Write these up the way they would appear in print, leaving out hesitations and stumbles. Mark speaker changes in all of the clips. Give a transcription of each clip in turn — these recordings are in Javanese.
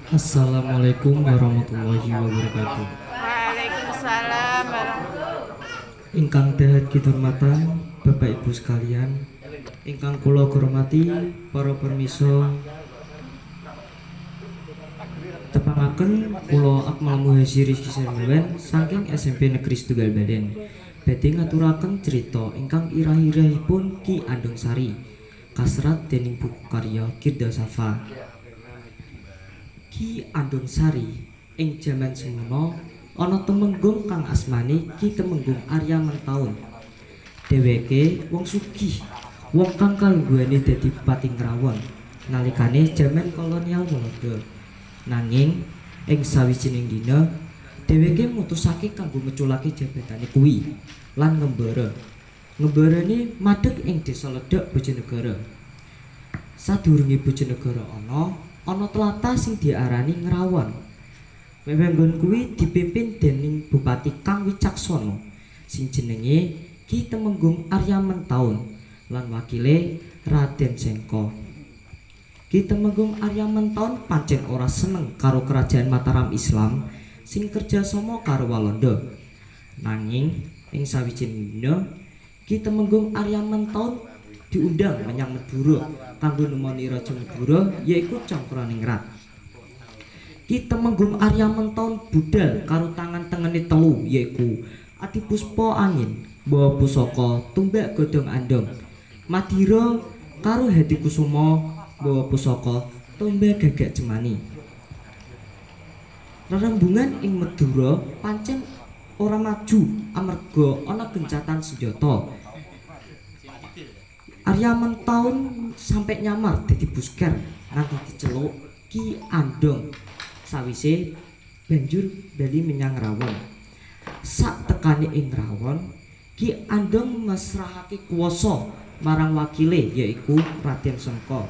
Speaker 1: Assalamualaikum warahmatullahi wabarakatuh.
Speaker 2: Waalaikumsalam warahmatullahi.
Speaker 1: Ingkang dahat kinurmatan Bapak Ibu sekalian, ingkang kula hormati para permisa, tepangaken kula Akmal Muhajir Rizky Sarmawan saking SMP Negeri Setunggal Baden. Badhe ngaturaken cerita ingkang irah-irahipun Ki Andong Sari, kasrat dening buku karya Kirda Safa. Ki Andong Sari ing jaman semono ana temenggung kang asmane Ki Temenggung Arya Mentaun. Dheweke wong sugih, wong kang kalungguhane dadi bupati Ngrawon nalikane jaman kolonial Walanda. Nanging ing sawijining dina dheweke mutusake kanggo meculake jabatane kuwi lan ngembara. Ngembarane madeg ing desa Ledok Bojonegoro. Sadurunge Bojonegoro ana tlatah sing diarani Ngrawon. Wewenggon kuwi dipimpin dening Bupati kang wicaksana sing jenenge Ki Temenggung Arya Mentaun lan wakile Raden Sengko. Ki Temenggung Arya Mentaun pancen ora seneng karo kerajaan Mataram Islam sing kerjasama karo Walanda. Nanging ing sawijining dina Ki Temenggung Arya Mentaun diundang menyang Madura kanggo nemoni Raja Madura yaiku Cakraningrat. Ki Temenggung Arya Mentaun budal karo tangan tengene telu yaiku Adi Puspa Angin, bawa pusaka Tumbak Godhong Andong, Madira karo Hadi Kusuma bawa pusaka Tombak Gagak Cemani. Rerembungan ing Madura pancen ora maju amarga ana gencatan senjata. Arya Mentaun sampe nyamar dadi busker nganti diceluk Ki Andong. Sawise banjur bali menyang Rawon. Sak tekane ing Rawon, Ki Andong mesrahake kuwasa marang wakile yaiku Raden Sengko.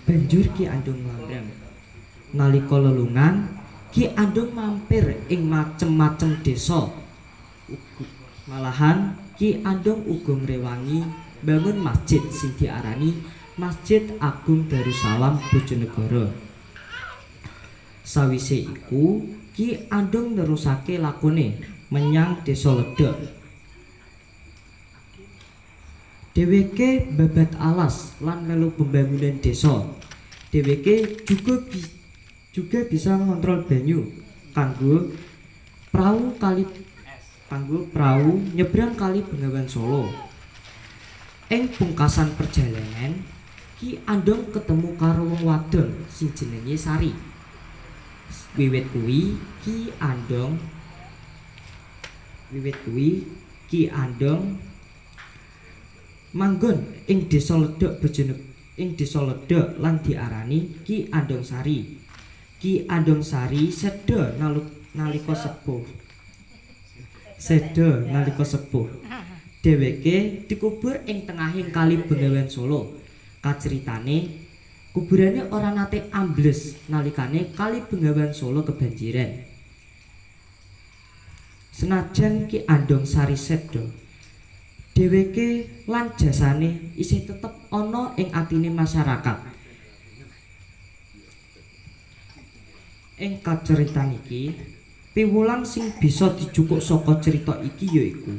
Speaker 1: Banjur Ki Andong nglambrang. Nalika lelungan, Ki Andong mampir ing macem-macem desa. Malahan Ki Andong uga ngrewangi bangun masjid sing diarani Masjid Agung Darussalam Bojonegoro. Sawise iku, Ki Andong nerusake lakone menyang desa Ledok. Dheweke babat alas lan melu pembangunan desa. Dheweke juga bisa ngontrol banyu kanggo prau nyebrang kali Bengawan Solo. Ing pungkasan perjalanan, Ki Andong ketemu karo wong wadon sing jenenge Sari. Wiwit kuwi Ki Andong manggon ing desa Ledok Ledok lan diarani Ki Andong Sari. Ki Andong Sari seda nalika sepuh. Dheweke dikubur ing tengahing kali Bengawan Solo. Kaceritane kuburane ora nate ambles nalikane kali Bengawan Solo kebanjiran. Senajan Ki Andong Sari seda, dheweke lan jasane isih tetep ana ing atine masyarakat. Ing kaceritan iki, piwulang sing bisa dijukuk saka cerita iki yaiku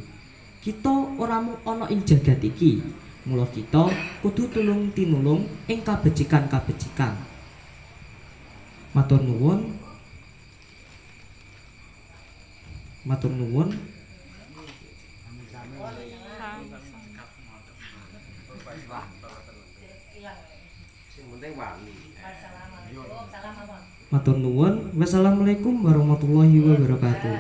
Speaker 1: kita ora mung ana ing jagat iki, mula kita kudu tulung tinulung ing kabecikan-kabecikan. Matur nuwun. Matur nuwun. Matur nuwun. Wassalamualaikum warahmatullahi wabarakatuh.